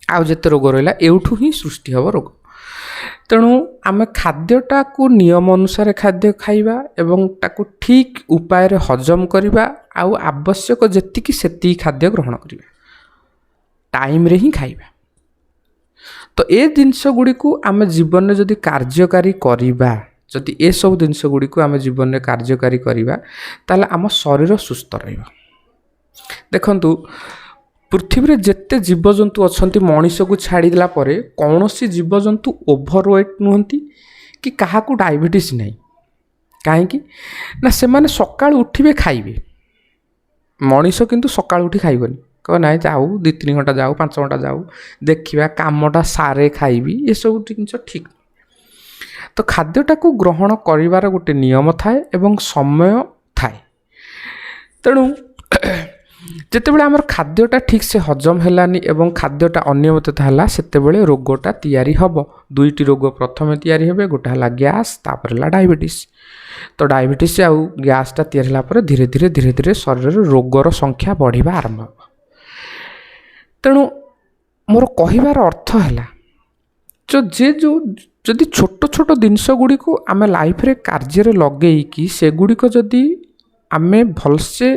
ଆଉ ଯେତେ ରୋଗ ରହିଲା ଏଇଠୁ ହିଁ ସୃଷ୍ଟି ହେବ ରୋଗ। ତେଣୁ ଆମେ ଖାଦ୍ୟଟାକୁ ନିୟମ ଅନୁସାରେ ଖାଦ୍ୟ ଖାଇବା ଏବଂ ତାକୁ ଠିକ୍ ଉପାୟରେ ହଜମ କରିବା, ଆଉ ଆବଶ୍ୟକ ଯେତିକି ସେତିକି ଖାଦ୍ୟ ଗ୍ରହଣ କରିବା, ଟାଇମ୍ରେ ହିଁ ଖାଇବା। ତ ଏ ଜିନିଷ ଗୁଡ଼ିକୁ ଆମେ ଜୀବନରେ ଯଦି କାର୍ଯ୍ୟକାରୀ କରିବା, ଯଦି ଏସବୁ ଜିନିଷ ଗୁଡ଼ିକୁ ଆମେ ଜୀବନରେ କାର୍ଯ୍ୟକାରୀ କରିବା, ତାହେଲେ ଆମ ଶରୀର ସୁସ୍ଥ ରହିବ। ଦେଖନ୍ତୁ, ପୃଥିବୀରେ ଯେତେ ଜୀବଜନ୍ତୁ ଅଛନ୍ତି, ମଣିଷକୁ ଛାଡ଼ିଦେଲା ପରେ କୌଣସି ଜୀବଜନ୍ତୁ ଓଭର ୱେଟ୍ ନୁହନ୍ତି କି କାହାକୁ ଡାଇବେଟିସ୍ ନାହିଁ। କାହିଁକି ନା ସେମାନେ ସକାଳୁ ଉଠିବେ, ଖାଇବେ। ମଣିଷ କିନ୍ତୁ ସକାଳୁ ଉଠି ଖାଇବନି, କହିବ ନାଇଁ ଯାଉ, 2-3 ଘଣ୍ଟା ଯାଉ, 5 ଘଣ୍ଟା ଯାଉ, ଦେଖିବା କାମଟା ସାରେ ଖାଇବି। ଏସବୁ ଜିନିଷ ଠିକ୍। ତ ଖାଦ୍ୟଟାକୁ ଗ୍ରହଣ କରିବାର ଗୋଟେ ନିୟମ ଥାଏ ଏବଂ ସମୟ ଥାଏ। ତେଣୁ ଯେତେବେଳେ ଆମର ଖାଦ୍ୟଟା ଠିକ୍ସେ ହଜମ ହେଲାନି ଏବଂ ଖାଦ୍ୟଟା ଅନିୟମିତତା ହେଲା, ସେତେବେଳେ ରୋଗଟା ତିଆରି ହେବ। ଦୁଇଟି ରୋଗ ପ୍ରଥମେ ତିଆରି ହେବେ, ଗୋଟେ ହେଲା ଗ୍ୟାସ୍, ତାପରେ ହେଲା ଡାଇବେଟିସ୍। ତ ଡାଇବେଟିସ୍ ଆଉ ଗ୍ୟାସ୍ଟା ତିଆରି ହେଲା ପରେ ଧୀରେ ଧୀରେ ଧୀରେ ଧୀରେ ଶରୀରରେ ରୋଗର ସଂଖ୍ୟା ବଢ଼ିବା ଆରମ୍ଭ ହେବ। ତେଣୁ ମୋର କହିବାର ଅର୍ଥ ହେଲା ଯେ ଯେଉଁ ଯଦି ଛୋଟ ଛୋଟ ଜିନିଷ ଗୁଡ଼ିକୁ ଆମେ ଲାଇଫ୍ରେ କାର୍ଯ୍ୟରେ ଲଗେଇକି ସେଗୁଡ଼ିକ ଯଦି ଆମେ ଭଲସେ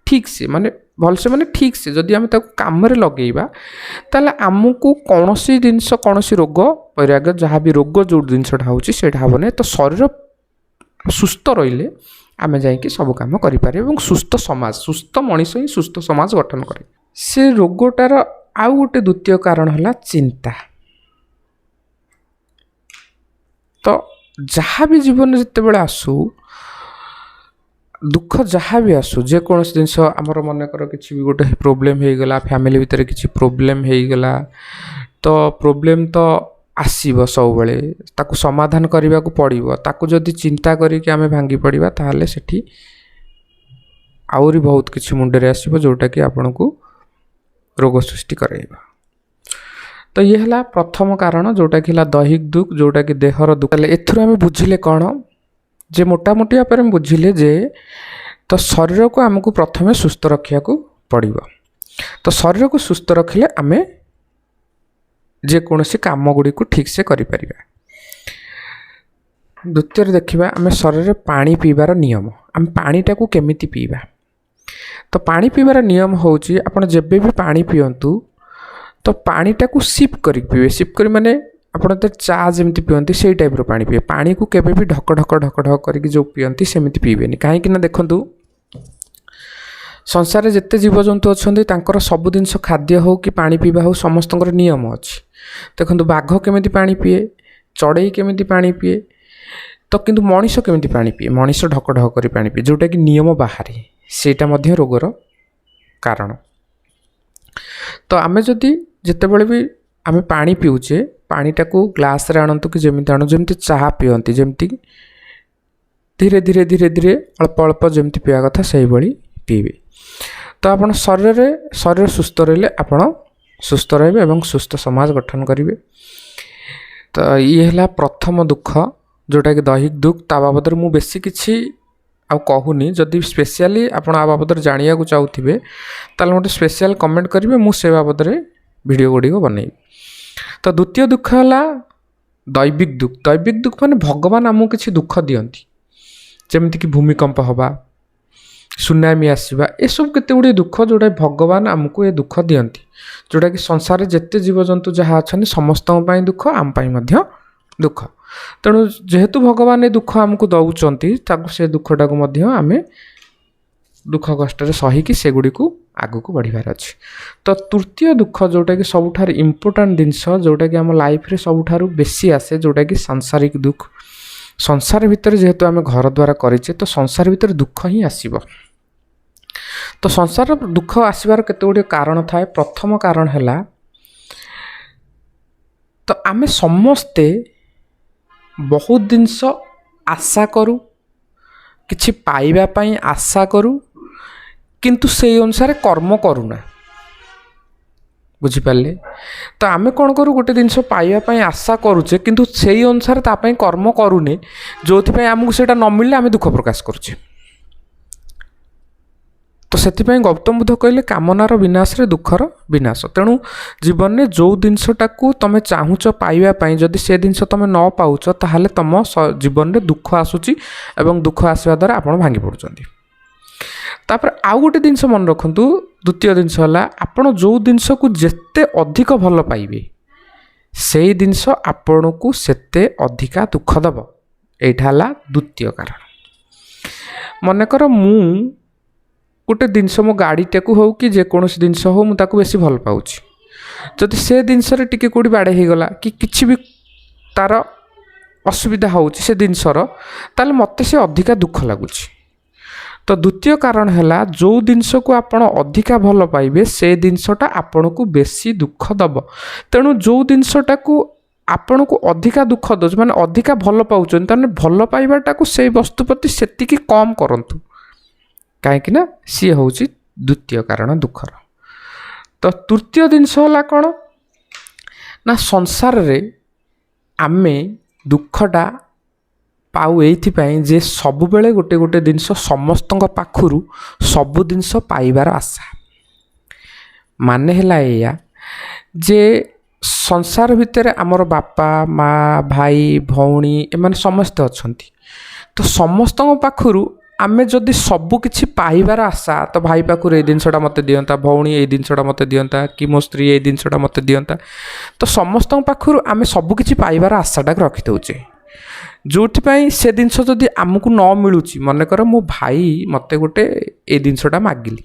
ଠିକ୍ସେ ମାନେ ଭଲସେ ମାନେ ଠିକ୍ସେ ଯଦି ଆମେ ତାକୁ କାମରେ ଲଗେଇବା, ତାହେଲେ ଆମକୁ କୌଣସି ଜିନିଷ, କୌଣସି ରୋଗ ବୈରାଗ୍ୟ, ଯାହା ବି ରୋଗ ଯେଉଁ ଜିନିଷଟା ହେଉଛି ସେଇଟା ହେବନି। ତ ଶରୀର ସୁସ୍ଥ ରହିଲେ ଆମେ ଯାଇକି ସବୁ କାମ କରିପାରିବା ଏବଂ ସୁସ୍ଥ ସମାଜ, ସୁସ୍ଥ ମଣିଷ ହିଁ ସୁସ୍ଥ ସମାଜ ଗଠନ କରେ। ସେ ରୋଗଟାର ଆଉ ଗୋଟେ ଦ୍ୱିତୀୟ କାରଣ ହେଲା ଚିନ୍ତା। ତ ଯାହା ବି ଜୀବନରେ ଯେତେବେଳେ ଆସୁ, ଦୁଃଖ ଯାହା ବି ଆସୁ, ଯେକୌଣସି ଜିନିଷ ଆମର ମନେକର କିଛି ବି ଗୋଟେ ପ୍ରୋବ୍ଲେମ୍ ହେଇଗଲା, ଫ୍ୟାମିଲି ଭିତରେ କିଛି ପ୍ରୋବ୍ଲେମ୍ ହେଇଗଲା, ତ ପ୍ରୋବ୍ଲେମ୍ ତ ଆସିବ ସବୁବେଳେ, ତାକୁ ସମାଧାନ କରିବାକୁ ପଡ଼ିବ। ତାକୁ ଯଦି ଚିନ୍ତା କରିକି ଆମେ ଭାଙ୍ଗି ପଡ଼ିବା, ତାହେଲେ ସେଠି ଆହୁରି ବହୁତ କିଛି ମୁଣ୍ଡରେ ଆସିବ ଯେଉଁଟାକି ଆପଣଙ୍କୁ ରୋଗ ସୃଷ୍ଟି କରାଇବ। ତ ଇଏ ହେଲା ପ୍ରଥମ କାରଣ, ଯେଉଁଟାକି ହେଲା ଦୈହିକ ଦୁଃଖ, ଯେଉଁଟାକି ଦେହର ଦୁଃଖ। ତାହେଲେ ଏଥିରୁ ଆମେ ବୁଝିଲେ କ'ଣ ଯେ ମୋଟାମୋଟି ଭାବରେ ଆମେ ବୁଝିଲେ ଯେ ତ ଶରୀରକୁ ଆମକୁ ପ୍ରଥମେ ସୁସ୍ଥ ରଖିବାକୁ ପଡ଼ିବ। ତ ଶରୀରକୁ ସୁସ୍ଥ ରଖିଲେ ଆମେ ଯେକୌଣସି କାମ ଗୁଡ଼ିକୁ ଠିକ୍ସେ କରିପାରିବା। ଦ୍ୱିତୀୟରେ ଦେଖିବା ଆମେ ଶରୀରରେ ପାଣି ପିଇବାର ନିୟମ, ଆମେ ପାଣିଟାକୁ କେମିତି ପିଇବା। ତ ପାଣି ପିଇବାର ନିୟମ ହେଉଛି, ଆପଣ ଯେବେ ବି ପାଣି ପିଅନ୍ତୁ ତ ପାଣିଟାକୁ ସିପ୍ କରିକି ପିଇବେ। ସିପ୍ କରି ମାନେ ଆପଣ ତ ଚା ଯେମିତି ପିଅନ୍ତି ସେଇ ଟାଇପ୍ର ପାଣି ପିଇବେ। ପାଣିକୁ କେବେ ବି ଢକ ଢକ ଢକ ଢକ କରିକି ଯେଉଁ ପିଅନ୍ତି ସେମିତି ପିଇବେନି। କାହିଁକି ନା ଦେଖନ୍ତୁ, ସଂସାରରେ ଯେତେ ଜୀବଜନ୍ତୁ ଅଛନ୍ତି ତାଙ୍କର ସବୁ ଜିନିଷ, ଖାଦ୍ୟ ହେଉ କି ପାଣି ପିଇବା ହେଉ, ସମସ୍ତଙ୍କର ନିୟମ ଅଛି। ଦେଖନ୍ତୁ, ବାଘ କେମିତି ପାଣି ପିଏ, ଚଢ଼େଇ କେମିତି ପାଣି ପିଏ, ତ କିନ୍ତୁ ମଣିଷ କେମିତି ପାଣି ପିଏ? ମଣିଷ ଢକ ଢକ କରି ପାଣି ପିଏ, ଯେଉଁଟାକି ନିୟମ ବାହାରେ, ସେଇଟା ମଧ୍ୟ ରୋଗର କାରଣ। ତ ଆମେ ଯଦି ଯେତେବେଳେ ବି ଆମେ ପାଣି ପିଉଛେ, ପାଣିଟାକୁ ଗ୍ଲାସ୍ରେ ଆଣନ୍ତୁ କି ଯେମିତି ଆଣନ୍ତୁ, ଯେମିତି ଚାହା ପିଅନ୍ତି, ଯେମିତି ଧୀରେ ଧୀରେ ଧୀରେ ଧୀରେ ଅଳ୍ପ ଅଳ୍ପ ଯେମିତି ପିଇବା କଥା ସେଇଭଳି ପିଇବେ। ତ ଆପଣ ଶରୀର ସୁସ୍ଥ ରହିଲେ ଆପଣ ସୁସ୍ଥ ରହିବେ ଏବଂ ସୁସ୍ଥ ସମାଜ ଗଠନ କରିବେ। ତ ଇଏ ହେଲା ପ୍ରଥମ ଦୁଃଖ, ଯେଉଁଟାକି ଦୈହିକ ଦୁଃଖ। ତା ବାବଦରେ ମୁଁ ବେଶୀ କିଛି ଆଉ କହୁନି। ଯଦି ସ୍ପେଶିଆଲି ଆପଣ ଆ ବାବଦରେ ଜାଣିବାକୁ ଚାହୁଁଥିବେ, ତାହେଲେ ମୋତେ ସ୍ପେଶିଆଲ କମେଣ୍ଟ କରିବେ, ମୁଁ ସେ ବାବଦରେ ଭିଡ଼ିଓ ଗୁଡ଼ିକ ବନେଇବି। ତ ଦ୍ୱିତୀୟ ଦୁଃଖ ହେଲା ଦୈବିକ ଦୁଃଖ। ଦୈବିକ ଦୁଃଖ ମାନେ ଭଗବାନ ଆମକୁ କିଛି ଦୁଃଖ ଦିଅନ୍ତି, ଯେମିତିକି ଭୂମିକମ୍ପ ହେବା, ସୁନାମି ଆସିବା, ଏସବୁ କେତେ ଗୁଡ଼ିଏ ଦୁଃଖ ଯେଉଁଟା ଭଗବାନ ଆମକୁ ଏ ଦୁଃଖ ଦିଅନ୍ତି, ଯେଉଁଟାକି ସଂସାରରେ ଯେତେ ଜୀବଜନ୍ତୁ ଯାହା ଅଛନ୍ତି ସମସ୍ତଙ୍କ ପାଇଁ ଦୁଃଖ, ଆମ ପାଇଁ ମଧ୍ୟ ଦୁଃଖ। ତେଣୁ ଯେହେତୁ ଭଗବାନ ଏ ଦୁଃଖ ଆମକୁ ଦେଉଛନ୍ତି, ତାକୁ ସେ ଦୁଃଖଟାକୁ ମଧ୍ୟ ଆମେ ଦୁଃଖ କଷ୍ଟରେ ସହିକି ସେଗୁଡ଼ିକୁ ଆଗକୁ ବଢ଼ିବାର ଅଛି। ତ ତୃତୀୟ ଦୁଃଖ, ଯେଉଁଟାକି ସବୁଠାରୁ ଇମ୍ପୋର୍ଟାଣ୍ଟ ଜିନିଷ, ଯେଉଁଟାକି ଆମ ଲାଇଫ୍ରେ ସବୁଠାରୁ ବେଶୀ ଆସେ, ଯେଉଁଟାକି ସାଂସାରିକ ଦୁଃଖ। ସଂସାର ଭିତରେ ଯେହେତୁ ଆମେ ଘର ଦ୍ୱାରା କରିଛେ, ତ ସଂସାର ଭିତରେ ଦୁଃଖ ହିଁ ଆସିବ। ତ ସଂସାର ଦୁଃଖ ଆସିବାର କେତେ ଗୁଡ଼ିଏ କାରଣ ଥାଏ। ପ୍ରଥମ କାରଣ ହେଲା, ତ ଆମେ ସମସ୍ତେ ବହୁତ ଜିନିଷ ଆଶା କରୁ, କିଛି ପାଇବା ପାଇଁ ଆଶା କରୁ, କିନ୍ତୁ ସେଇ ଅନୁସାରେ କର୍ମ କରୁନା। ବୁଝିପାରିଲେ? ତ ଆମେ କ'ଣ କରୁ, ଗୋଟେ ଜିନିଷ ପାଇବା ପାଇଁ ଆଶା କରୁଛେ, କିନ୍ତୁ ସେଇ ଅନୁସାରେ ତା ପାଇଁ କର୍ମ କରୁନେ, ଯେଉଁଥିପାଇଁ ଆମକୁ ସେଇଟା ନ ମିଳିଲେ ଆମେ ଦୁଃଖ ପ୍ରକାଶ କରୁଛେ। ତ ସେଥିପାଇଁ ଗୌତମ ବୁଦ୍ଧ କହିଲେ କାମନାର ବିନାଶରେ ଦୁଃଖର ବିନାଶ। ତେଣୁ ଜୀବନରେ ଯେଉଁ ଜିନିଷଟାକୁ ତୁମେ ଚାହୁଁଛ ପାଇବା ପାଇଁ, ଯଦି ସେ ଜିନିଷ ତୁମେ ନ ପାଉଛ, ତାହେଲେ ତୁମ ଜୀବନରେ ଦୁଃଖ ଆସୁଛି ଏବଂ ଦୁଃଖ ଆସିବା ଦ୍ୱାରା ଆପଣ ଭାଙ୍ଗି ପଡ଼ୁଛନ୍ତି। ତାପରେ ଆଉ ଗୋଟେ ଜିନିଷ ମନେ ରଖନ୍ତୁ। ଦ୍ୱିତୀୟ ଜିନିଷ ହେଲା, ଆପଣ ଯେଉଁ ଜିନିଷକୁ ଯେତେ ଅଧିକ ଭଲ ପାଇବେ, ସେଇ ଜିନିଷ ଆପଣଙ୍କୁ ସେତେ ଅଧିକା ଦୁଃଖ ଦେବ। ଏଇଟା ହେଲା ଦ୍ୱିତୀୟ କାରଣ। ମନେକର ମୁଁ ଗୋଟେ ଜିନିଷ, ମୋ ଗାଡ଼ିଟାକୁ ହେଉ କି ଯେକୌଣସି ଜିନିଷ ହେଉ, ମୁଁ ତାକୁ ବେଶୀ ଭଲ ପାଉଛି। ଯଦି ସେ ଜିନିଷରେ ଟିକେ କେଉଁଠି ବାଡ଼େଇ ହେଇଗଲା କି କିଛି ବି ତା'ର ଅସୁବିଧା ହେଉଛି ସେ ଜିନିଷର, ତାହେଲେ ମୋତେ ସେ ଅଧିକା ଦୁଃଖ ଲାଗୁଛି। ତ ଦ୍ୱିତୀୟ କାରଣ ହେଲା, ଯେଉଁ ଜିନିଷକୁ ଆପଣ ଅଧିକା ଭଲ ପାଇବେ, ସେ ଜିନିଷଟା ଆପଣଙ୍କୁ ବେଶୀ ଦୁଃଖ ଦେବ। ତେଣୁ ଯେଉଁ ଜିନିଷଟାକୁ ଆପଣଙ୍କୁ ଅଧିକା ଦୁଃଖ ଦେଉଛି, ମାନେ ଅଧିକା ଭଲ ପାଉଛନ୍ତି, ତାହେଲେ ଭଲ ପାଇବାଟାକୁ ସେଇ ବସ୍ତୁ ପ୍ରତି ସେତିକି କମ୍ କରନ୍ତୁ, କାହିଁକି ନା ସିଏ ହେଉଛି ଦ୍ୱିତୀୟ କାରଣ ଦୁଃଖର। ତ ତୃତୀୟ ଜିନିଷ ହେଲା କ'ଣ ନା, ସଂସାରରେ ଆମେ ଦୁଃଖଟା ପାଉ ଏଇଥିପାଇଁ ଯେ ସବୁବେଳେ ଗୋଟେ ଗୋଟେ ଜିନିଷ, ସମସ୍ତଙ୍କ ପାଖରୁ ସବୁ ଜିନିଷ ପାଇବାର ଆଶା। ମାନେ ହେଲା ଏଇଆ ଯେ ସଂସାର ଭିତରେ ଆମର ବାପା, ମା, ଭାଇ, ଭଉଣୀ ଏମାନେ ସମସ୍ତେ ଅଛନ୍ତି। ତ ସମସ୍ତଙ୍କ ପାଖରୁ ଆମେ ଯଦି ସବୁ କିଛି ପାଇବାର ଆଶା, ତ ଭାଇ ପାଖରୁ ଏଇ ଜିନିଷଟା ମୋତେ ଦିଅନ୍ତା, ଭଉଣୀ ଏଇ ଜିନିଷଟା ମୋତେ ଦିଅନ୍ତା, କି ମୋ ସ୍ତ୍ରୀ ଏଇ ଜିନିଷଟା ମୋତେ ଦିଅନ୍ତା, ତ ସମସ୍ତଙ୍କ ପାଖରୁ ଆମେ ସବୁ କିଛି ପାଇବାର ଆଶାଟାକୁ ରଖିଦେଉଛେ, ଯେଉଁଥିପାଇଁ ସେ ଜିନିଷ ଯଦି ଆମକୁ ନ ମିଳୁଛି। ମନେକର ମୋ ଭାଇ ମୋତେ ଗୋଟେ ଏଇ ଜିନିଷଟା ମାଗିଲି,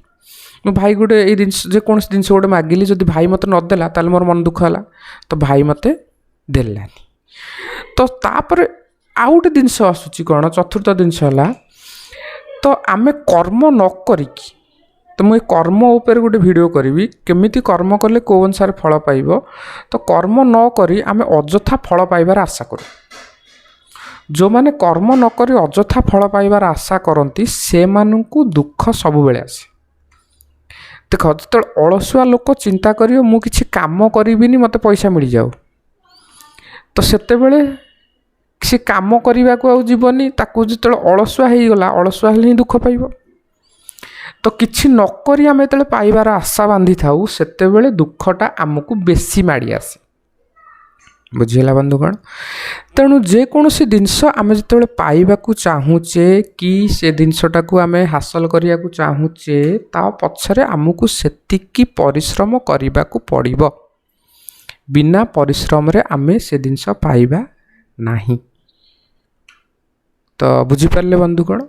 ମୋ ଭାଇ ଗୋଟେ ଏଇ ଜିନିଷ, ଯେକୌଣସି ଜିନିଷ ଗୋଟେ ମାଗିଲି, ଯଦି ଭାଇ ମୋତେ ନଦେଲା, ତାହେଲେ ମୋର ମନ ଦୁଃଖ ହେଲା। ତ ଭାଇ ମୋତେ ଦେଲାନି। ତ ତାପରେ ଆଉ ଗୋଟେ ଜିନିଷ ଆସୁଛି କ'ଣ? ଚତୁର୍ଥ ଜିନିଷ ହେଲା, ତ ଆମେ କର୍ମ ନ କରିକି, ତ ମୁଁ ଏ କର୍ମ ଉପରେ ଗୋଟେ ଭିଡ଼ିଓ କରିବି, କେମିତି କର୍ମ କଲେ କେଉଁ ଅନୁସାରେ ଫଳ ପାଇବ। ତ କର୍ମ ନ କରି ଆମେ ଅଯଥା ଫଳ ପାଇବାର ଆଶା କରୁ। ଯେଉଁମାନେ କର୍ମ ନ କରି ଅଯଥା ଫଳ ପାଇବାର ଆଶା କରନ୍ତି, ସେମାନଙ୍କୁ ଦୁଃଖ ସବୁବେଳେ ଆସେ। ଦେଖ, ଯେତେବେଳେ ଅଳସୁଆ ଲୋକ ଚିନ୍ତା କରିବ ମୁଁ କିଛି କାମ କରିବିନି, ମୋତେ ପଇସା ମିଳିଯାଉ, ତ ସେତେବେଳେ ସେ କାମ କରିବାକୁ ଆଉ ଯିବନି। ତାକୁ ଯେତେବେଳେ ଅଳସୁଆ ହେଇଗଲା, ଅଳସୁଆ ହେଲେ ହିଁ ଦୁଃଖ ପାଇବ। ତ କିଛି ନ କରି ଆମେ ଯେତେବେଳେ ପାଇବାର ଆଶା ବାନ୍ଧିଥାଉ, ସେତେବେଳେ ଦୁଃଖଟା ଆମକୁ ବେଶୀ ମାଡ଼ି ଆସେ। ବୁଝିହେଲା ବନ୍ଧୁଗଣ? ତେଣୁ ଯେକୌଣସି ଜିନିଷ ଆମେ ଯେତେବେଳେ ପାଇବାକୁ ଚାହୁଁଛେ କି ସେ ଜିନିଷଟାକୁ ଆମେ ହାସଲ କରିବାକୁ ଚାହୁଁଛେ, ତା ପଛରେ ଆମକୁ ସେତିକି ପରିଶ୍ରମ କରିବାକୁ ପଡ଼ିବ। ବିନା ପରିଶ୍ରମରେ ଆମେ ସେ ଜିନିଷ ପାଇବା ନାହିଁ। ତ ବୁଝିପାରିଲେ ବନ୍ଧୁଗଣ?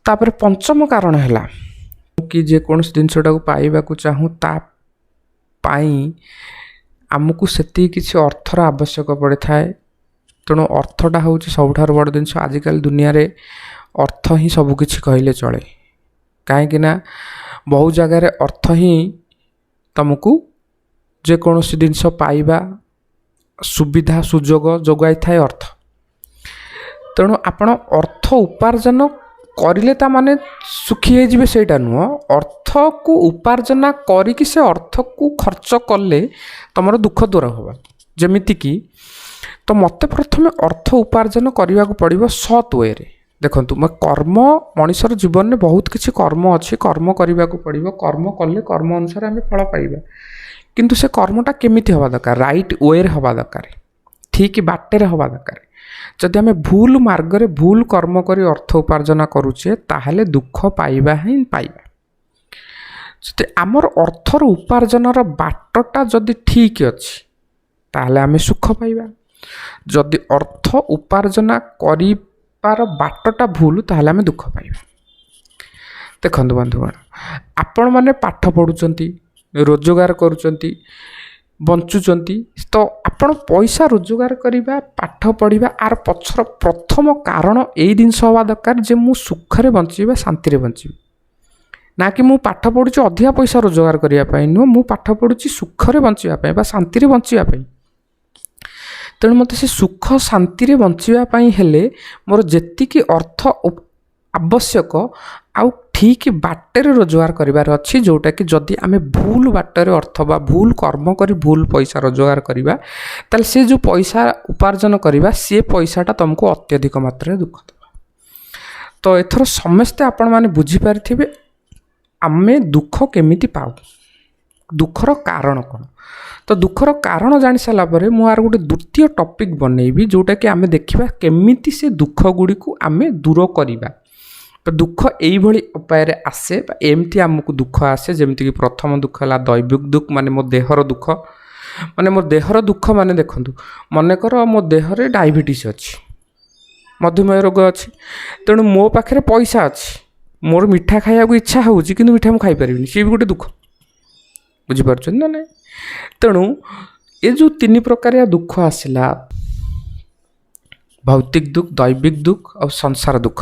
ତାପରେ ପଞ୍ଚମ କାରଣ ହେଲା କି ଯେକୌଣସି ଜିନିଷଟାକୁ ପାଇବାକୁ ଚାହୁଁ, ତା ପାଇଁ ଆମକୁ ସେତିକି କିଛି ଅର୍ଥର ଆବଶ୍ୟକ ପଡ଼ିଥାଏ। ତେଣୁ ଅର୍ଥଟା ହେଉଛି ସବୁଠାରୁ ବଡ଼ ଜିନିଷ। ଆଜିକାଲି ଦୁନିଆରେ ଅର୍ଥ ହିଁ ସବୁକିଛି କହିଲେ ଚଳେ, କାହିଁକିନା ବହୁ ଜାଗାରେ ଅର୍ଥ ହିଁ ତୁମକୁ ଯେକୌଣସି ଜିନିଷ ପାଇବା ସୁବିଧା ସୁଯୋଗ ଯୋଗାଇଥାଏ ଅର୍ଥ। ତେଣୁ ଆପଣ ଅର୍ଥ ଉପାର୍ଜନ କରିଲେ ତା ମାନେ ସୁଖୀ ହେଇଯିବେ, ସେଇଟା ନୁହଁ। ଅର୍ଥକୁ ଉପାର୍ଜନ କରିକି ସେ ଅର୍ଥକୁ ଖର୍ଚ୍ଚ କଲେ ତୁମର ଦୁଃଖ ଦୂର ହେବ। ଯେମିତିକି ତ ମୋତେ ପ୍ରଥମେ ଅର୍ଥ ଉପାର୍ଜନ କରିବାକୁ ପଡ଼ିବ ସତ୍ ୱେରେ। ଦେଖନ୍ତୁ, ମୋ କର୍ମ, ମଣିଷର ଜୀବନରେ ବହୁତ କିଛି କର୍ମ ଅଛି, କର୍ମ କରିବାକୁ ପଡ଼ିବ। କର୍ମ କଲେ କର୍ମ ଅନୁସାରେ ଆମେ ଫଳ ପାଇବା, କିନ୍ତୁ ସେ କର୍ମଟା କେମିତି ହେବା ଦରକାର? ରାଇଟ୍ ୱେରେ ହେବା ଦରକାର, ଠିକ୍ ବାଟରେ ହେବା ଦରକାର। ଯଦି ଆମେ ଭୁଲ ମାର୍ଗରେ ଭୁଲ କର୍ମ କରି ଅର୍ଥ ଉପାର୍ଜନ କରୁଛେ, ତାହେଲେ ଦୁଃଖ ପାଇବା ହିଁ ପାଇବା। ଯଦି ଆମର ଅର୍ଥର ଉପାର୍ଜନର ବାଟଟା ଯଦି ଠିକ୍ ଅଛି, ତାହେଲେ ଆମେ ସୁଖ ପାଇବା। ଯଦି ଅର୍ଥ ଉପାର୍ଜନ କରିବାର ବାଟଟା ଭୁଲ, ତାହେଲେ ଆମେ ଦୁଃଖ ପାଇବା। ଦେଖନ୍ତୁ ବନ୍ଧୁଗଣ, ଆପଣମାନେ ପାଠ ପଢ଼ୁଛନ୍ତି, ରୋଜଗାର କରୁଛନ୍ତି, ବଞ୍ଚୁଛନ୍ତି। ତ ଆପଣ ପଇସା ରୋଜଗାର କରିବା, ପାଠ ପଢ଼ିବା, ଆର ପଛର ପ୍ରଥମ କାରଣ ଏଇ ଜିନିଷ ହେବା ଦରକାର ଯେ ମୁଁ ସୁଖରେ ବଞ୍ଚିବି ବା ଶାନ୍ତିରେ ବଞ୍ଚିବି। ନା କି ମୁଁ ପାଠ ପଢ଼ୁଛି ଅଧିକା ପଇସା ରୋଜଗାର କରିବା ପାଇଁ ନୁହଁ, ମୁଁ ପାଠ ପଢ଼ୁଛି ସୁଖରେ ବଞ୍ଚିବା ପାଇଁ ବା ଶାନ୍ତିରେ ବଞ୍ଚିବା ପାଇଁ। ତେଣୁ ମୋତେ ସେ ସୁଖ ଶାନ୍ତିରେ ବଞ୍ଚିବା ପାଇଁ ହେଲେ ମୋର ଯେତିକି ଅର୍ଥ ଆବଶ୍ୟକ ଆଉ ଠିକ୍ ବାଟରେ ରୋଜଗାର କରିବାର ଅଛି, ଯେଉଁଟାକି ଯଦି ଆମେ ଭୁଲ ବାଟରେ ଅର୍ଥ ବା ଭୁଲ କର୍ମ କରି ଭୁଲ ପଇସା ରୋଜଗାର କରିବା, ତାହେଲେ ସେ ଯେଉଁ ପଇସା ଉପାର୍ଜନ କରିବା, ସେ ପଇସାଟା ତୁମକୁ ଅତ୍ୟଧିକ ମାତ୍ରାରେ ଦୁଃଖ ଦେବ। ତ ଏଥର ସମସ୍ତେ ଆପଣମାନେ ବୁଝିପାରିଥିବେ। ଆମେ ଦୁଃଖ କେମିତି ପାଉ, ଦୁଃଖର କାରଣ କ'ଣ। ତ ଦୁଃଖର କାରଣ ଜାଣି ସାରିଲା ପରେ ମୁଁ ଆର ଗୋଟେ ଦ୍ୱିତୀୟ ଟପିକ୍ ବନେଇବି, ଯେଉଁଟାକି ଆମେ ଦେଖିବା କେମିତି ସେ ଦୁଃଖ ଗୁଡ଼ିକୁ ଆମେ ଦୂର କରିବା। ତ ଦୁଃଖ ଏଇଭଳି ଉପାୟରେ ଆସେ ବା ଏମିତି ଆମକୁ ଦୁଃଖ ଆସେ। ଯେମିତିକି ପ୍ରଥମ ଦୁଃଖ ହେଲା ଦୈବିକ ଦୁଃଖ, ମାନେ ମୋ ଦେହର ଦୁଃଖ। ମାନେ ମୋ ଦେହର ଦୁଃଖ ମାନେ ଦେଖନ୍ତୁ, ମନେକର ମୋ ଦେହରେ ଡାଇବେଟିସ୍ ଅଛି, ମଧୁମେହ ରୋଗ ଅଛି, ତେଣୁ ମୋ ପାଖରେ ପଇସା ଅଛି, ମୋର ମିଠା ଖାଇବାକୁ ଇଚ୍ଛା ହେଉଛି, କିନ୍ତୁ ମିଠା ମୁଁ ଖାଇପାରିବିନି, ସିଏ ବି ଗୋଟେ ଦୁଃଖ। ବୁଝିପାରୁଛନ୍ତି ନା ନାହିଁ? ତେଣୁ ଏ ଯେଉଁ ତିନି ପ୍ରକାରିଆ ଦୁଃଖ ଆସିଲା, ଭୌତିକ ଦୁଃଖ, ଦୈବିକ ଦୁଃଖ ଆଉ ସଂସାର ଦୁଃଖ,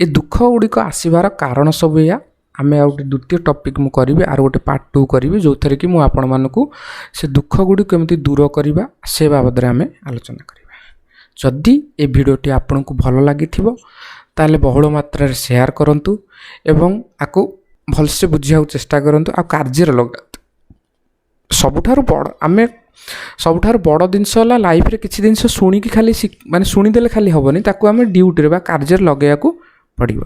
ଏ ଦୁଃଖ ଗୁଡ଼ିକ ଆସିବାର କାରଣ ସବୁ ଏଇଆ। ଆମେ ଆଉ ଗୋଟେ ଦ୍ୱିତୀୟ ଟପିକ୍ ମୁଁ କରିବି, ଆଉ ଗୋଟେ ପାର୍ଟ 2 କରିବି, ଯେଉଁଥିରେ କି ମୁଁ ଆପଣମାନଙ୍କୁ ସେ ଦୁଃଖ ଗୁଡ଼ିକୁ କେମିତି ଦୂର କରିବା ସେ ବାବଦରେ ଆମେ ଆଲୋଚନା କରିବା। ଯଦି ଏ ଭିଡ଼ିଓଟି ଆପଣଙ୍କୁ ଭଲ ଲାଗିଥିବ, ତାହେଲେ ବହୁଳ ମାତ୍ରାରେ ସେୟାର କରନ୍ତୁ ଏବଂ ଆକୁ ଭଲସେ ବୁଝିବାକୁ ଚେଷ୍ଟା କରନ୍ତୁ ଆଉ କାର୍ଯ୍ୟରେ ଲଗାନ୍ତୁ। ସବୁଠାରୁ ବଡ଼ ଆମେ ସବୁଠାରୁ ବଡ଼ ଜିନିଷ ହେଲା, ଲାଇଫ୍ରେ କିଛି ଜିନିଷ ଶୁଣିକି ଖାଲି ମାନେ ଶୁଣିଦେଲେ ଖାଲି ହେବନି, ତାକୁ ଆମେ ଡ୍ୟୁଟିରେ ବା କାର୍ଯ୍ୟରେ ଲଗାଇବାକୁ ପଡ଼ିବ।